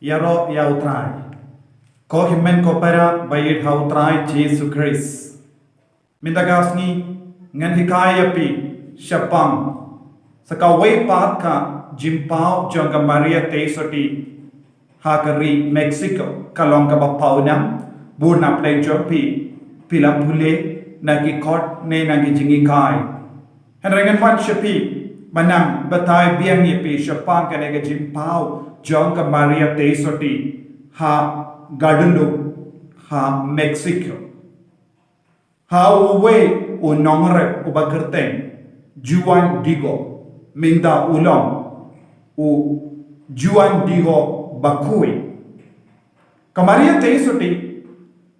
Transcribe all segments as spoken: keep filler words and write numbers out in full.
Ïaroh ïa U Trai. Ko hynmen ko para ba ïeit ha U Trai Jisu Khrist. Mynta ka sngi ngan hikai ïa phi shaphang sa kawei pat ka jingpaw jong ka Maria Theisotti ha ka ri Mexico, ka long kaba paw nam. Bun na pdeng jong phi phi la pule na ki kot ne na ki jinghikai. Hynrei ngan wan sha phi ban nang batai biang ïa phi shaphang kane ka jingpaw jong ka Maria Theisotti ha Guadalupe ha Mexico. Ha uwei u nongrep uba kyrteng Juan Diego, mynta u long u Juan Diego bakhuid. Ka Maria Theisotti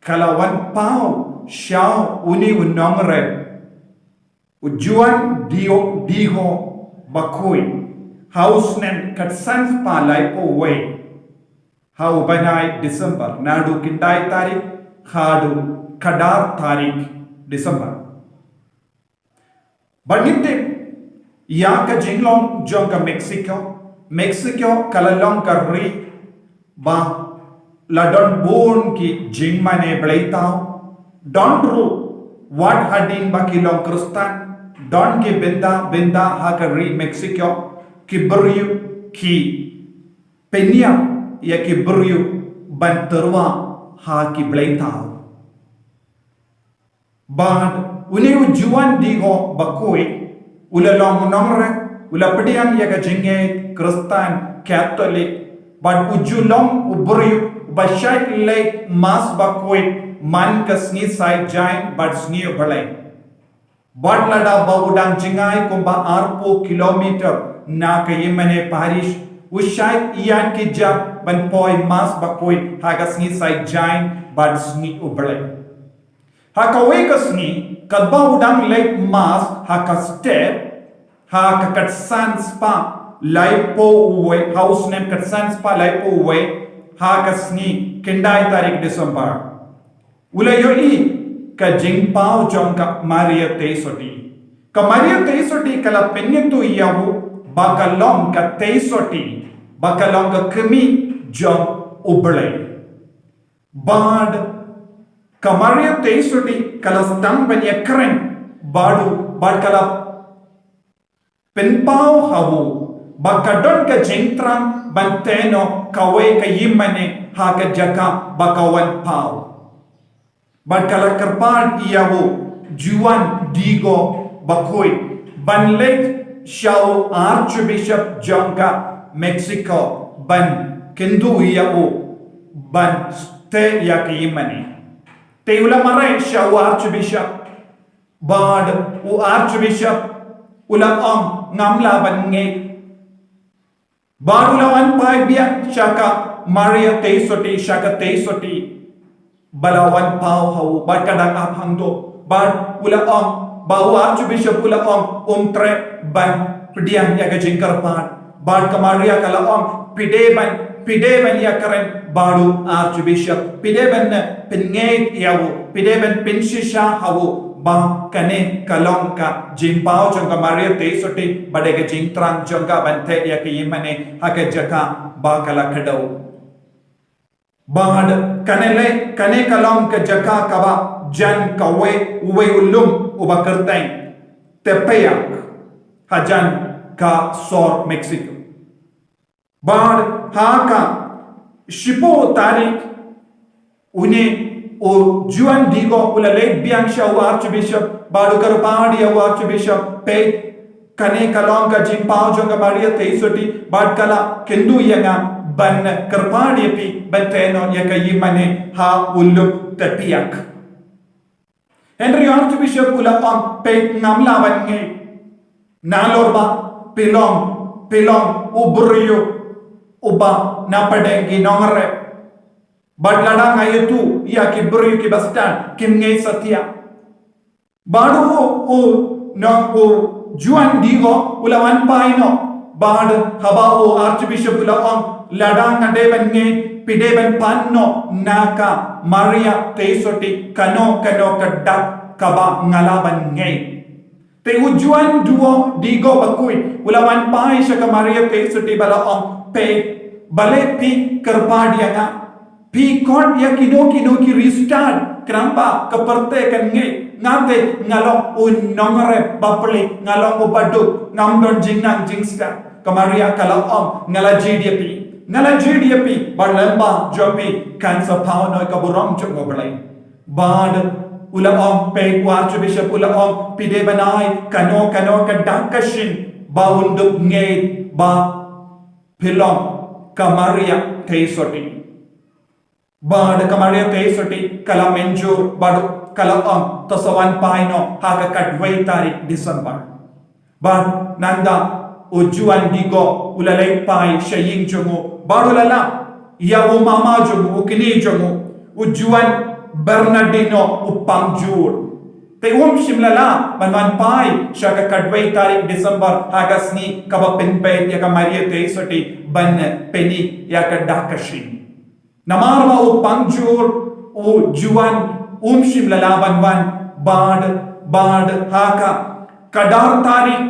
ka la wan paw sha une u nongrep u Juan Diego, Diego bakhuid ha u snem khatsan spah laiphew wei ha u bnai December, naduh khyndai tarik haduh khatar tarik December. Bad ngi tip ïa ka jinglong jong ka Mexico. Mexico ka la long ka ri ba la don bun ki jingmane bleitaw. Don ruh wat hadien ba ki long Khristan, don ki bynta bynta ha ka ri Mexico ki briew ki pynïap ïa ki briew ban tyrwa ha ki bleitaw. Bad une u Juan Diego bakhuid u la long u nongrep, u la pdiang ïa ka jingngeit Khristan Katholik. Bad u ju long u briew uba shait leit mass bakhuid man ka sngi Saitjaiñ bad sngi U Blei. Bad lada ba u dang jngai kumba arphew kilometer na ka ïingmane parish, u shait ïaid ki jaka ban poi mass bakhuid ha ka sngi Saitjaiñ bad sngi U Blei. Ha kawei ka sngi, katba u dang leit mass ha ka step, ha ka khatsan spah laiphew wei, ha u snem khatsan spah laiphew wei, ha ka sngi khyndai tarik December, u la ïohi ka jingpaw jong ka Maria Theisotti. Ka Maria Theisotti ka la pynïathuh ïa u ba ka long ka Theisotti, ba ka long ka kmie jong U Blei. Bad ka Maria Theisotti ka la sdang ban ïakren bad u, bad ka la pynpaw ha u ba ka don ka jingthrang ban tei noh kawei ka ïingmane ha ka jaka ba ka wan paw. Bad ka la kyrpad ïa u Juan Diego bakhuid ban leit sha u Archbishop jong ka Mexico ban kynduh ïa u ban tei ïa ka ïingmane. Te u la mareh sha u Archbishop. Bad u Archbishop u la ong, ngam lah ban ngeit. Bad u la wan phai biang sha ka Maria Theisotti, sha ka Theisotti ba la wan paw ha u, bad ka dang ap hangto. Bad u la ong, ba u Archbishop u la ong, um treh ban pdiang ïa ka jingkyrpad. Bad ka Maria ka la ong, phi dei ban, phi dei ban ïakren bad u Archbishop, phi dei ban, eh, pynngeit ïa u, phi dei ban pynshisha ha u ba kane ka long ka jingpaw jong ka Maria Theisotti, ba dei ka jingthrang jong ka ban tei ïa ka ïingmane ha ka jaka ba ka la kdew. Bad kane lei, kane ka long ka jaka kaba jan kawei, uwei u lum uba kyrteng Tepeyac hajan ka sor Mexico. Bad ha ka shiphew tarik, une u Juan Diego u la leit biang sha u Archbishop bad u kyrpad ïa u Archbishop, peit, kane ka long ka jingpaw jong ka Maria Theisotti bad ka la kynduh ïa nga ban kyrpad ïa phi ban tei noh ïa ka ïingmane ha u lum Tepeyac. Hynrei u Archbishop u la ong, peit, ngam lah ban ngeit. Nalor ba phi long, phi long u briew uba na pdeng ki nongrep. Bad lada nga ïathuh ïa ki briew kiba stad, kim ngeit satia. Bad u, u, no, u Juan Diego u la wan phai noh. Bad haba u Archbishop u la ong, lada nga dei ban ngeit, phi dei ban pan noh na ka Maria Theisotti kano kano ka dak kaba nga lah ban ngeit. Te u Juan Diego bakhuid u la wan phai sha ka Maria Theisotti bad la ong, peit, Balei phi kyrpad ïa nga? Phi khot ïa kino kino ki riewstad, khnang ba ka pyrthei kan ngeit. Nga te nga long u nongrepbah pli, nga long u baduk, ngam don jingnang jingstad. Ka Maria ka la ong, nga la jied ïa phi, nga la jied ïa phi, bad lyngba jong phi kan sa paw noh ka burom jong U Blei. Bad u la ong, peit, u Archbishop u la ong, phi dei ban ai kano kano ka dak ka shin ba un dup ngeit ba phi long ka Maria Theisotti. Bad ka Maria Theisotti ka la mynjur bad ka la ong, to sa wan phai noh ha ka khatwei tarik December. Bad nangta u Juan Diego u la leit phai sha ïing jong u bad u la lap ïa u mama jong u, u kñi jong u, u Juan Bernardino u Pangjur. Te um shym la lah ban wan phai sha ka khatwei tarik December ha ka sngi kaba pynbeit ïa ka Maria Theisotti ban pyni ïa ka dak ka shin. Namar ba u Pangjur u Juan um shym la lah ban wan bad, bad ha ka khatar tarik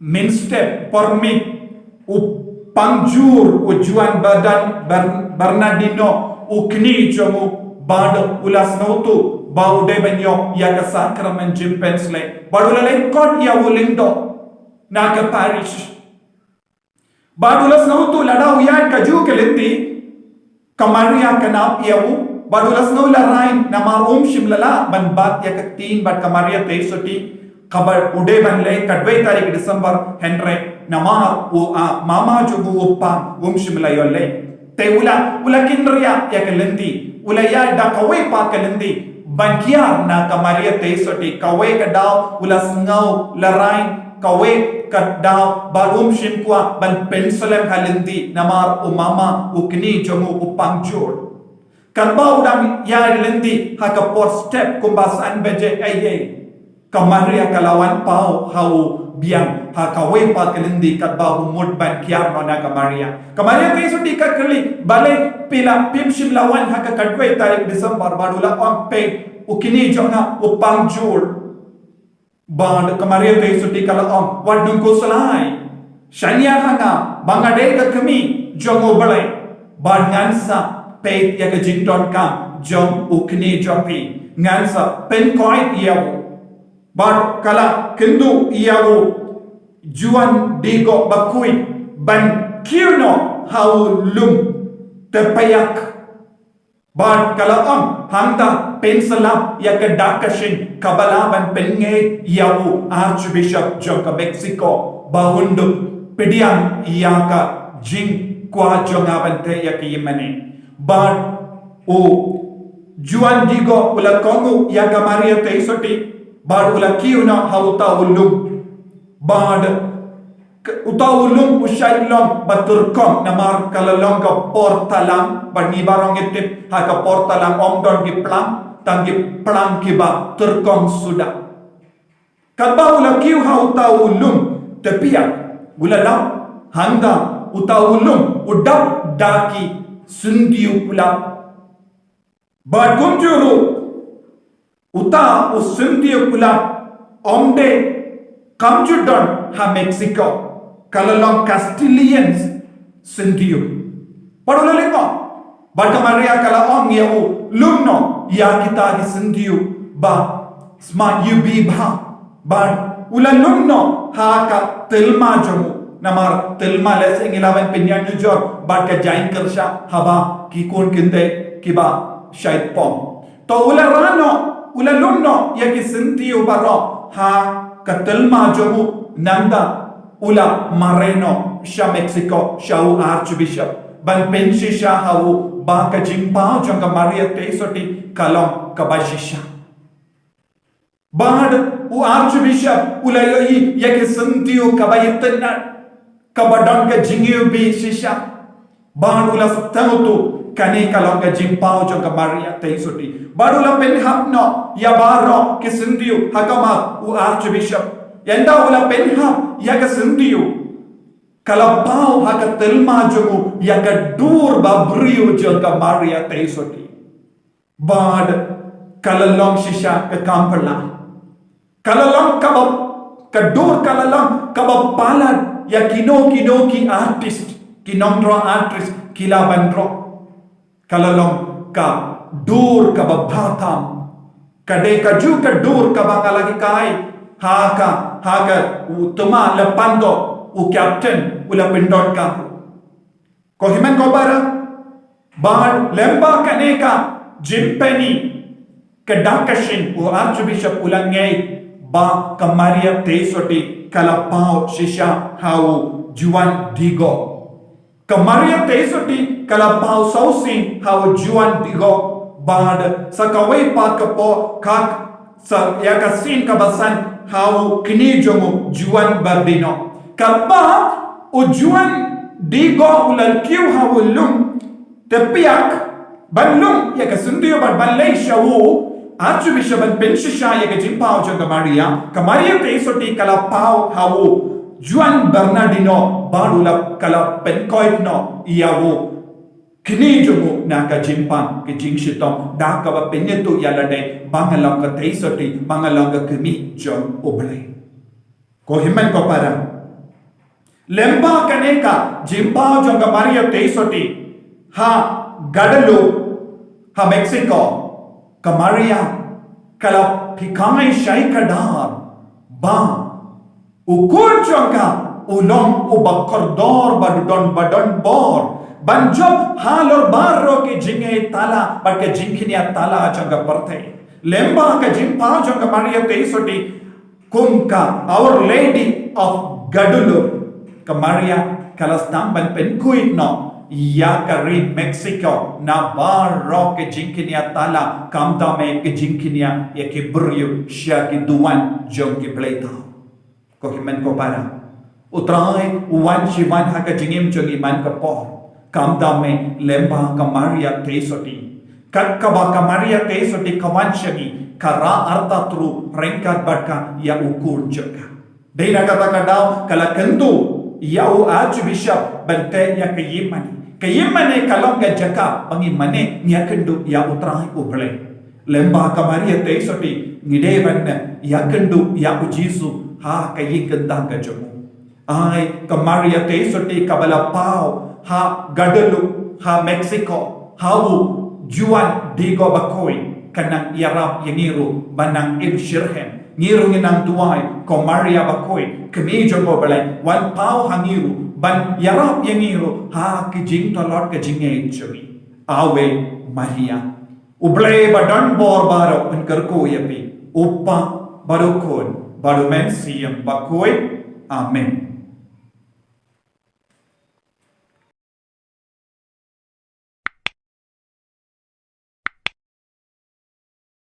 mynstep por miet u Pangjur u Juan Berdan-, Ber-, Bernardino u kñi jong u bad u la sngewthuh ba u dei ban ïoh ïa ka sakramen jingpynshlei bad u la leit khot ïa u lyngdoh na ka parish. Bad u la sngewthuh lada u ïaid kajuh ka lynti, ka Maria kan ap ïa u. Bad u la sngew la rain namar um shym la lah ban bat ïa ka ktien bad ka Maria Theisotti kaba u dei ban leh khatwei tarik December, hynrei namar u, a, mama jong u u pang, um shym la ïoh leh. Te u la, u la kynriah ïa ka lynti, u la ïaid da kawei pat ka lynti ban kiar na ka Maria Theisotti. Kawei ka daw u la sngew la rain, kawei ka daw bad um shym kwah ban pynslem ha lynti namar u mama u kñi jong u u Pangjur. Katba u dang ïaid lynti ha ka por step kumba san baje eiei, ka Maria ka la wan paw ha u biang ha kawei pat ka lynti katba u mut ban kiar noh na ka Maria. Ka Maria Theisotti ka kylli, balei phi la, phim shym la wan ha ka khatwei tarik December? Bad u la ong, peit, u kñi jong nga u Pangjur. Bad ka Maria Theisotti ka la ong, wat nang khuslai. Shaniah ha nga ba nga dei ka kmie jong U Blei. Bad ngan sa peit ïa ka jingdonkam jong u kñi jong phi. Ngan sa pynkoit ïa u. Bad ka la kynduh ïa u Juan Diego bakhuid ban kiew noh ha u lum Tepeyac. Bad ka la ong, hangta pynslap ïa ka dak ka shin kaba lah ban pynngeit ïa u Archbishop jong ka Mexico ba un dup pdiang ïa ka jingkwah jong nga ban teh ïa ka ïingmane. Bad u Juan Diego u la kohnguh ïa ka Maria Theisotti bad u la kiew noh ha uta u lum. Bad K-, uta u lum u shait long ba tyrkhong namar ka la long ka por talang, bad ngi baroh ngi tip ha ka por talang ym don ki plang, tang ki plang kiba tyrkhong suda. Katba u la kiew ha uta u lum Tepeyac, u la lap hangta uta u lum u dap da ki syntiew kulap. Bad kumjuh ruh uta u syntiew kulap ym dei, kam ju don ha Mexico, ka la long Castilian syntiew. Bad u la lyngngoh. Bad ka Maria ka la ong ïa u, lum noh ïa kita ki syntiew ba smat ïa u bha. Bad u la lum noh ha ka tilma jong u. Namar tilma lehse ngi lah ban pynïanujor bad ka jaiñkyrshah haba ki khun kynthei kiba shait pom. To u la rah noh, u la lum noh ïa ki syntiew baroh ha ka tilma jong u, nangta u la mareh noh sha Mexico sha u Archbishop ban pynshisha ha u ba ka jingpaw jong ka Maria Theisotti ka long kaba shisha. Bad u Archbishop u la ïohi ïa ki syntiew kaba itynnad, kaba don ka jingïohi shisha. Bad u la sngewthuh kane ka long ka jingpaw jong ka Maria Theisotti. Bad u la pynhap noh ïa baroh ki syntiew ha khmat u Archbishop. Ynda u la pynhap ïa ka syntiew, ka la paw ha ka tilma jong u ïa ka dur ba briew jong ka Maria Theisotti. Bad ka la long shisha ka kam phylla. Ka la long kaba, ka dur ka la long kaba palat ïa kino kino ki artist Ki nongdro artist ki la ban dro. Ka la long ka dur kaba bha tam. Ka dei ka ju ka dur kaba nga la hikai ha ka, ha ka u tuma la pando u captain u la pindon ka. Ko hynmen ko para, ba lyngba kane ka jingpyni, ka dak ka shin u Archbishop u la ngeit ba ka Maria Theisotti ka la paw shisha ha u Juan Diego. Ka Maria Theisotti ka la paw sawsien ha u Juan Diego, bad sa kawei pat ka por ka sa ïa ka sien kaba san ha u kñi jong u Juan Bernardino. Kaba u Juan Diego u la kiew ha u lum, te piak ban lum ïa ka syndie bad ban leit sha u Archbishop ban pynshisha ïa ka jingpaw jong ka Maria, ka Maria Theisotti ka la paw ha u Juan Bernardino bad u la, ka la pynkoit noh ïa u kñi jong u na ka jingpang, ka jingshitom, da kaba pynïathuh ïa lade ba nga long ka Theisotti, ba nga long ka kmie jong U Blei. Ko hynmen ko para, lyngba kane ka jingpaw jong ka Maria Theisotti ha Guadalupe, ha Mexico, ka Maria ka la hikai shai kdar ba u khun jong ka u long uba kordor, ba don, ba don bor ban jop halor baroh ki jingïeit tala bad ka jingkñia tala jong ka pyrthei. Lyngba ka jingpaw jong ka Maria Theisotti kum ka Our Lady of Guadalupe, ka Maria ka la sdang ban pynkhuid noh ïa ka ri Mexico na baroh ki jingkñia tala, khamtam eh ki jingkñia ïa ki briew sha ki duwan jong ki bleitaw. Ko hynmen ko para, U Trai u wan shi wan ha ka jingim jong ngi man ka por, khamtam eh lyngba ka Maria Theisotti. Kat kaba ka Maria Theisotti ka wan sha ngi, ka rah artatru ryngkat bad ka ïa u khun jong ka. Dei na kata ka daw ka la kyntu ïa u Archbishop ban teh ïa ka ïingmane. Ka ïingmane ka long ka jaka ba ngi mane, ngi ïakynduh ïa U Trai U Blei. Lyngba ka Maria Theisotti ngi dei ban ïakynduh ïa U Jisu ha ka ïing kyntang ka jong u. Ai ka Maria Theisotti kaba la paw ha Guadalupe, ha Mexico, ha u Juan Diego bakhuid, ka nang ïarap ïa ngi ruh ban nang im shitrhem. Ngi ruh ngin nang duwai, ko Maria bakhuid, kmie jong U Blei, wan paw ha ngi ruh ban ïarap ïa ngi ruh ha ki jingtlot ka jingngeit jong ngi. Ave Maria. U Blei ba don bor baroh un kyrkhu ïa phi, U Kpa bad U Khun bad U Mynsiem Bakhuid. Amen.